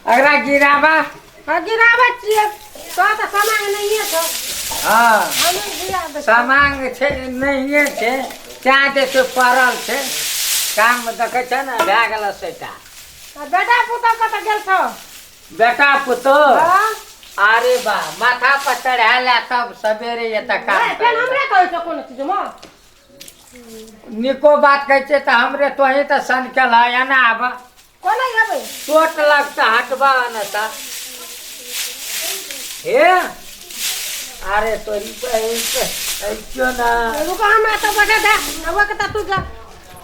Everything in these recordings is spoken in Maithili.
अगरा गिराबा। हाँ, गिराबै छियै तो तऽ सामान नहिए छौ। हँ। हम गिराबै छियै। सामांग छै नहिए छै, तैं जे छै पड़ल छै। काम देखै छै ने, भए गेल सेटा। आ बेटा पुतहु कतऽ गेल छौ? बेटा पुतोह? हाँ? अरे बा, माथा पर चढ़ा ले तब सवेरे एतऽ काम नहि, फेर करै। हमरे कहै छौ कोनो चीज मे? निको बात कहै छै तऽ हमरे तोही तऽ सनकल है। एना आब। कोना एबै? चोट लगता, हटबा ने तऽ। हे, अरे तोरी बहिन के ऐ ना। रुको, हमरा तऽ बैठा दे अब कतऽ तू जा।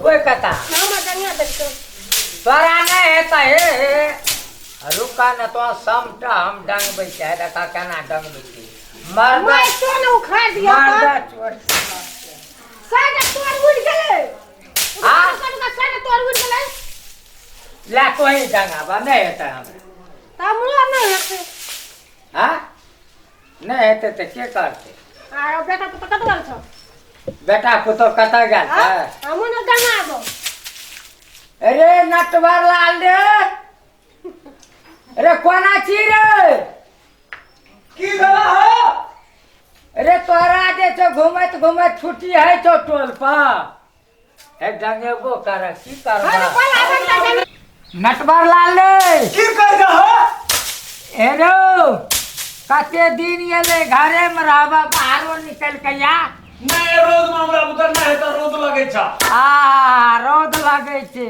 कोई कता हमरा जंगिया देखतो। तोरा नहि हेतै। हे हे, रुका न तो समटा हम डंगबै छै। देखा केना डंगबै छी मर्दा। मैं तो ने उखाड़ दिया। मर्दा चोट। साइड तोड़ उड़ गेलै। हाँ? रुका, साइड तोड़ उड़ गेलै। ला, तोही डंगाबा, नहि हेतै हमरा। तऽ हमरो नहि हेतै। हाँ, नहि हेतै तऽ के करतै? आ बेटा पुतहु कतऽ गेल छौ? बेटा पुतोह कतऽ गेल हाँ? छै? हमहूँ ने डंगाबो। अरे नटवर लाल रे, अरे कोना छी रे? की भेला हो? अरे तोरा जे छौ घुमैत घुमैत छुट्टी है छौ टोल पर। हे, डंगेबो कर की हाँ, करबा? बोल आबन तऽ नटवर लाल रे। की कहि दहो? हेरो, कते दिन एलै घरे में रहबा, बाहरो निकल के या। नहि, रौद में हमरा बुते नहि हेतै, रौद लगै छ। आ रौद लगै छै।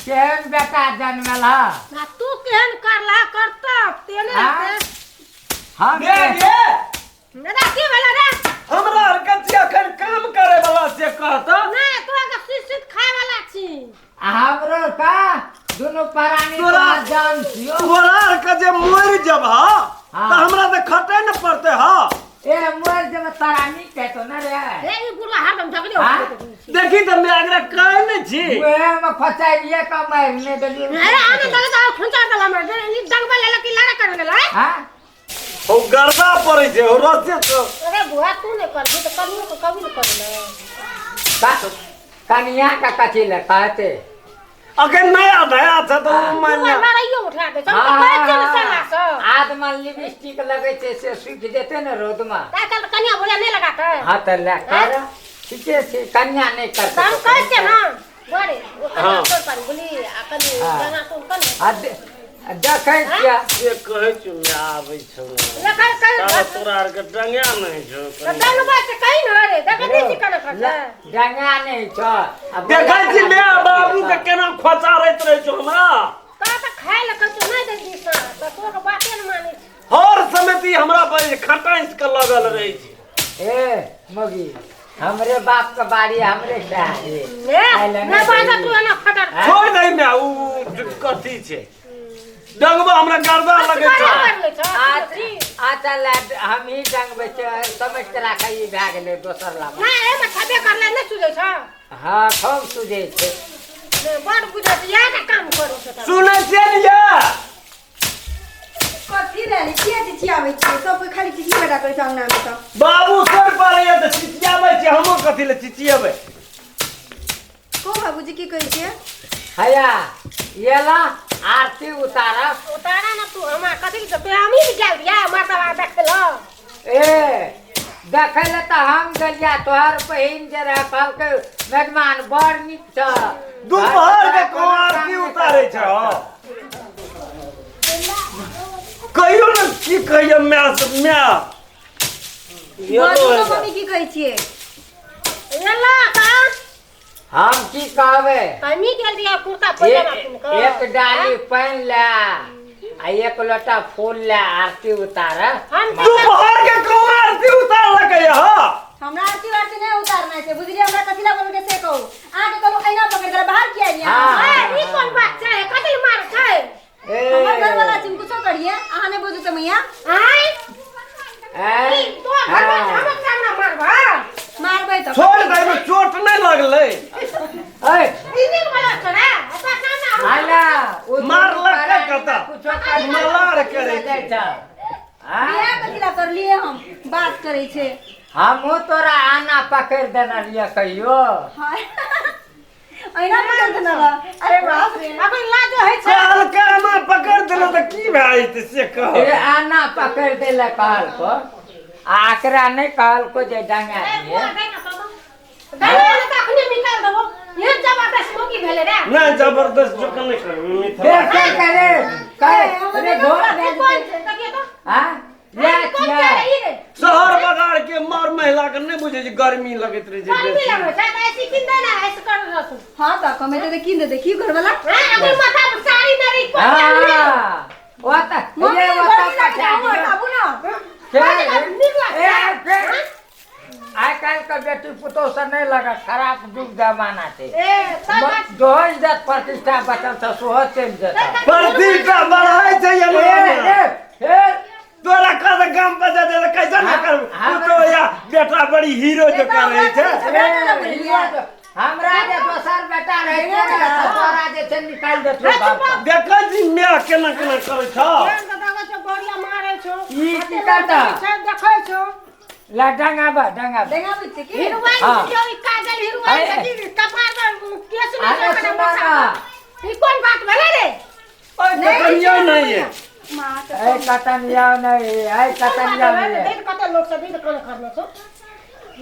केहन बेटा जन्मेल ह? आ तू केहन करला करतब तेने हाँ? हेतै। हम रे रे। दादा, की भेलै रे? हमरा आर के छी अखन काम करे वाला से कहता। नहि, तू अगर सीट सीट खाय वाला छी। आ हमरो का दुनू प्राणी तोरा- तोरा जान छियो। तोरा आर के जे मरि जब हाँ। तऽ हमरा तऽ खटे ने पड़ते हा। ए, मर जब तारा नीक हेतो न रे। हे, ई बुढ़वा हरदम झगड़े हाँ? होइत रहै छै। देखी तऽ मैं अगरा कहै नहि छी। मुहे में फसाइए का मारने देलिए। अरे आने दले तऽ खुंचा दला हमरा ई डंगबा लेला कि लड़ा कर गेलै? हाँ। ओ गर्दा पड़ै छै, ओ रसे तो। अरे बुआ, तू नहि करबी तऽ कनियो के कभी नहि करलै। कनिया का कथी ले कहते? अखन नया नया छै तऽ ओ मान तू ले। लड़ाइयो उठा दे हम तऽ कहै छियै ने साला सब। आदमा लिपस्टिक लगै छै से सुखि जेतै ने रौदमे। आइ काल्हि तऽ कनिया बोले नहि लगातै। हाँ तऽ ले कर, ठीके छै, कनिया नहि करतै। तऽ हम कहै छियै ने बड़े ओ कनिया हाँ। तोड़ पानि बोली आ कनि हाँ। गंगा तोड़ कर ने। आ देखै छियै। से कहै छियौ माय, आबै छौ ने। लेकिन कहि ताबे तोरा आरके डंगा नहि छौ। तऽ डंगबा से कही ने रे, देखै नहि छी केना करतै। डंगा नहि छौ आ देखै छी माय बाबू के केना खोचारैत रहै छौ हमरा। का तऽ खाय लए कहै छियौ नहि दै छी तऽ तोर बाते नहि मानै छी। हर समय तऽ ई हमरा पर खटाइस के लगल रहै छै। ए मगी, हमरे बाप के बाड़ी हमरे चाही। ने ने बाजा तू एना फटर। हाँ? छोड़ दे माय, उ कथी छै डंगबा, हमरा गर्दा लगै छै। कर लै छौ। अच्छा ले, हम ही डंगबै छियै, समझ के राखै। ई भए गेलै दोसर लामा। नहि, एहिमे छबे करले नहि सुझै छौ। हँ, खूब सुझै छै। ने, बड़ बुझै छै, इएह ने काम करू छै तब। सुनै छियै ने ये? कथी रहली? किया चिचियाबै छियै? सब कोइ खाली चिचिया बेटा करै छै अंगनामे तऽ। बाबू सर पड़ैया तऽ चिचियाबै छियै, हमहूँ कथी लए चिचियेबै? कहू बाबूजी, की कहै छियै? हैया ये ला, आरती उतारब। उतारा ना तू, हमरा कथी के तो हमही भी गेल रहियै मर्दवा देखै लए। ए, देखै लए तऽ हम गेलियै, तोहर बहिन जे रहै कहलकै मेजमान बड़ नीक छ। दुपहर के को आरती उतारै छै हँ? कहियो ने, की कहियो माय से माय। बाजू तऽ मम्मी, की कहै छियै? एला का। हम की कहबै? हमही गेल रहियै कुर्ता पैजामा पिन्ह कऽ। एक डाली पानि ले आ एक लोटा फूल ले, आरती उतार। हम दुपहर के को आरती उतारलकै हँ? हमरा आरती वारती नहि उतारना छै, बुझलियै? हमरा कथी ला बोलके से कहू। अहाँके कहलहुँ ऐना पकड़ि के बाहर किया एलियै अहाँ? ए, ई कोन बात छै? कथी मार छै? ए, हमर घरवाला छी, हम कुछो करिए, अहाँ नहि बुझू तऽ मैया। आँय, ए, ई तोर घरवा छै, हमर सामने मारबा? मारबै तऽ। छोड़ दे, एहिमे चोट नहि लगलै। ए, ई नीक वाला छै रे, ओकरा सामने हम आला, ओ दुनू मारलकै प्राणी कतऽ? कुछो कर मलार करै छै। छै। आँय? बियाह कथी ला करलियै हम? बात करै छै। हमहूँ तोरा आना पकड़ि देने रहियै कहियो। हाँ, ऐना पकड़ देना रह। अरे बाप रे। अखन लाजो होइ छै। कहलकै हमरा पकड़ देलक। भए जेतै से कह। ए आना पकड़ देला कहलको आ एकरा नहि कहलको जे डंगा दिए। नहि जबरदस्त जो नहि करबै मिथिला। के करे करे अरे घर हां या छियै शहर बाजार के मर महिला के नहि बुझै छै गर्मी लगैत रहै छै बेसी। हां त कमेते त कीन दे देखी घर वाला। हां ओता मम्मी ये ओता गर्मी लागे पठा छै, दियौ। हटाबू ना। ए आइ काल्हि के बेटी पुतोह से नहि लगत, खराब युग जमाना छै। जो इज्जत प्रतिष्ठा बचल छै सेहो चलि जेतै। प्रतिष्ठा बढ़ाइ छै ए, एना। ए, ए, तोरा कह दे गाम पर जा दे कैसे ना कर पुतोह या बेटा बड़ी हीरो जकाँ रहै छै। ए, हीरो हमरा जे दोसर बेटा रहै ने तऽ तोरा जे छै निकालि देतौ घर पर। देखै छी माय केना केना करै छौ। ई की करता? ला डंगाबा डंगाबा। डेंगाबै छै की? हाँ। अरे सुनो ना। कोन बात भेलै रे? ओहि कतनियो नहि है। माँ के ए कतनिया नहीं, ए कतनिया नहीं। कते लोक सब ई कोन करने छौ?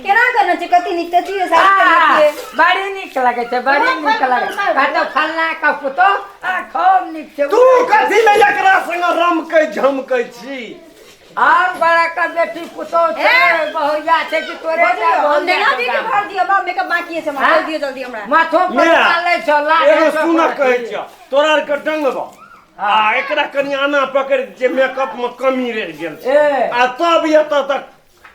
केना करना छै? कति नीक तऽ छियै साड़ी आ, करना छियै। बड़ी नीक लगै छै, बड़ी नीक लगै छै। कतौ फल्लाँ के पुतोह आ खूब नीक छै। तू कथी ले एकरा संग रमकै झमकै छी? और बड़ा के बेटी पुतोह छै बहुरिया छै कि तोरे बजियौ, हम बहुरिया डेंगा छौ दी के गाममे? भर दियौ, बा मेकअप बाकी छै हमरा, हाँ? कर दियौ जल्दी हमरा। माथो पर माय, डालै छौ, लागे एगो छौ सुन तोरा। कहै छियौ, तोरा आरके डंगबा आ एकरा कनि आना पकड़ि जे मेकअप मे कमी रहि गेल छै ए आ तब एतऽ तक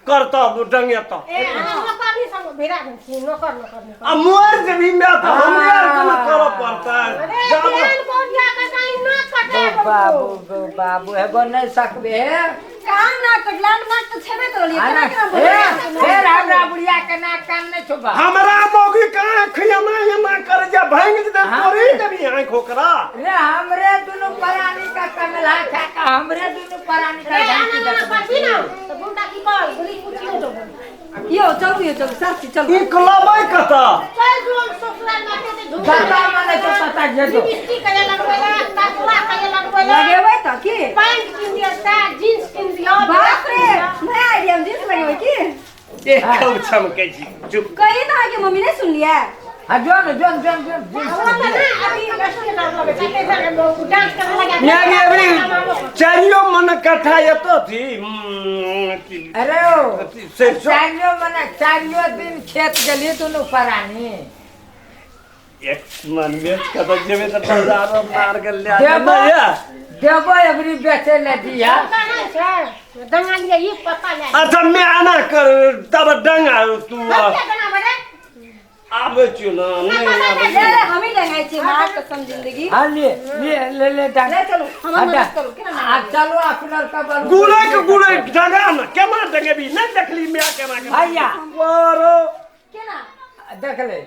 करतऽ डंगेतऽ। ए नौकर संग भिड़ा देल छी, नौकर नौकर नौकर। आ मरि जेबही माय तऽ हमरे आरके ने करऽ पड़तै। अरे जाबऽ केहन बहुरिया के दाई ना कटे। गो बाबू गो बाबू एगो नहि सकबे हे। कान ना कटलान नाक तऽ छेबे करलियै, आ केना ना, केना ए, बोलबै? फेर हमरा बुढ़िया के नाक कान नहि छुबा। हमरा मौगी के आँख एना एना करै जे भाङि जेतै हाँ। तोरे देबही आँखि ओकरा। रे हमरे दुनू प्राणी का कमला खा के हमरे दुनू प्राणी का रे झांकी आना ना देखबै करबी ना छी। तऽ गुंडा की कर गुली कुचियो देबो। यौ चलू यौ चलू साक्षी चलू। ई कलबै कतऽ? चल जो ससुराल माटे ते झूठ। जतऽ मन छै ततऽ जेतौ। लिपस्टिक करे लगबै ला, तसला करे लगबै ला। लगेबै तऽ की? पैंट किन दियो, सार्ट जींस किन दियो। बाप रे, नया आइडिया हम जींस लगेबै की? एक खूब चमकै छी चुप। कही तऽ अहाँके मम्मी नहि सुनलियै? हाँ जोन जोन जोन जोन जींस हमरा के तऽ दिअ। ना अभी लड़की लगबै छै, कैसा डांस करे लगा। माय गे अभी चारियो मन कट्ठा एतऽ थी अरे ओ सरिसो चारियो मने चारियो दिन खेत गेली दुनू प्राणी। एक मन बेच कऽ तऽ जेबै तऽ बाजारो मार के लए देबो जेबै ये। देबो एबरी बेचे ले दिया। दंगा लिया ई पत्ता ले। अच्छा मैं आना कर तब डंगा तू हम क्या दंगा बड़े? आबै छियौ ने नहि आबै ले ले हमही डंगाइ छियै, माँ कसम जिंदगी। हाँ ले ले ले ले डंग। ले चलू, हमर हाँ, मदद करू, केना आ चलू अपना के बरू। गुड़ै के गुड़ै डंगा ने केना डंगेबी नहि देखली माय केना केना। भैया आरो केना? देख ले।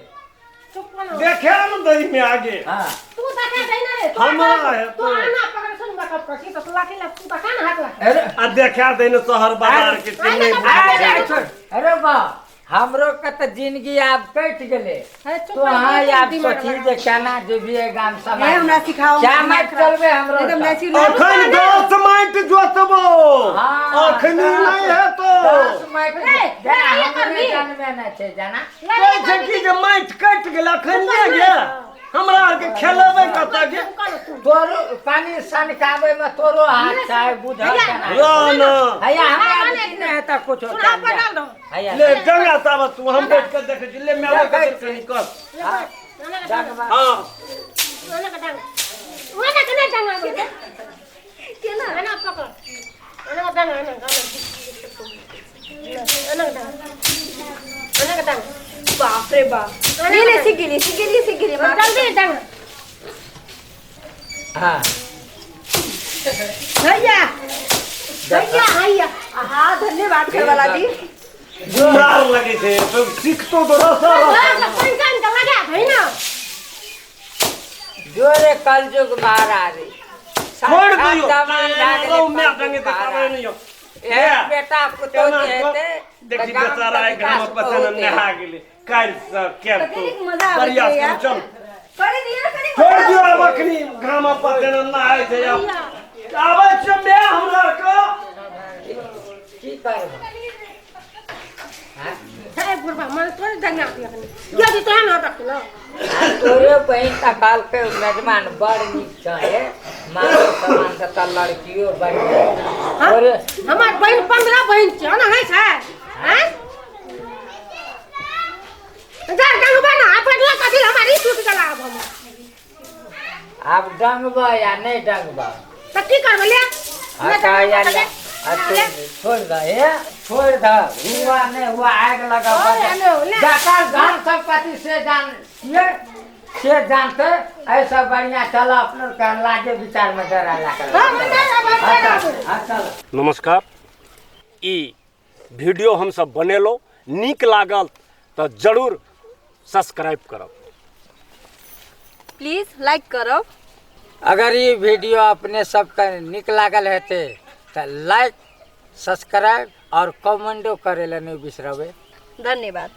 चुप करो। देखे ने दही में आगे। हाँ तू देखा दही ना रे। तू हमरा आना- है तू तो। आना पकड़ सुन मेकअप कर छी तो लाठी ला तू देखा ना हाथ ला। अरे आ देखा दही ने शहर बाजार के से नहि बुझै अरे छोड़ अरे बा हमरो के तऽ जिंदगी आब कटि गेलै। अरे चुप तो कर, अहाँ दिमाग आब लगा। सोची जे केना जेबियै गाम समाज। ए हमरा सिखाओ। क्या मत चलबै हमरो एकदम सब? नेचुरल। अखन 10 माटि जोतबो हाँ, अखनी नहि हेतौ। 10 माटि ए, जेना लड़ाइए हमरे करबी। जनमे नहि छै जेना। कहै छै कि जे माटि कटि गेल अखन नहि गे हमरा आरके खेलेबै कतऽ गे? तोरो पानी सनकाबै में तोरो हाथ छै बुझल केना। रह न हैया हमरा बुद्धि नहि हेतै कुछो। सुना पर डाल दो। हैया ले गंगा ताबत तू हम बैठ के देखै छी ले माय के कनि कर। डंगबा। हाँ आना का डांग। आना के नहीं डांगा बोलते। केना? आना पकड़। आना का डांग आना आना। आना का डांग। आना का डांग। बाप रे बाप। ले ले सीख गेलियै सीख गेलियै सीख गेलियै माँ। जल्दी डांग। हाँ भैया भैया हैया। हाँ धन्यवाद घरवाला जी। गुमरार लगै छै तो सीखतो तो रसा रसा। कौन कौन का लगा है ना। जोरे कलयुग महाराज। छोड़ दियौ साक्षात जमाना भए गेलै रौ माय कलयुग डंगे तऽ महाराज। कामे नहि यौ। एक बेटा पुतोह केना जे हेतै देखी तऽ गाम बेचारा के आइ घाम विकास पसेना बहुत नहा हेतै। गेलै काल्हि सँ कते केरतौ नीक मजा आबै छै प्रयास यार। करू चल करे दियौ ने कनि छोड़ मजा दियौ आबै आब छै। अखनी घाम पसेना नहाय छै आब। भैया। आबै छै माय हमरा के। की करबै? हे बुढ़बा मन तोरे दंगा दिया यदि तोहन हटक न। तोरे बहिन तऽ कहलकै मेजबान बड़ नीक छै हे, मानो समान तऽ लड़कियो बढ़िआँ तोरे। हमर बहिन 15 बहिन छै ओना होइ छै? हैं जा डंगबा ना अपन ला कथी हमर ई टूट गेला। आब हम आब डंगबा या नहि डंगबा? तऽ की करबै ले। हटा या ले, आ छोड़ दे हे, छोड़ दे, हुआ नहीं हुआ आग लगा। ओ, हेलो, ले। जकर धन संपत्ति से जान ये से जानते ऐसा बढ़िया चला अपने के लाजे विचार में डरा ला कर। हाँ, हम नहीं रहब, हम नहीं रहब। हाँ, चल। नमस्कार, ई वीडियो हमसब बनेलहुँ, नीक लागल तऽ जरूर सब्सक्राइब करब। प्लीज लाइक करब। अगर ई वीडियो अपने सबके नीक लागल हेतै तऽ लाइक, सब्सक्राइब और कमेंटो करे ला नहीं बिसरबै। धन्यवाद।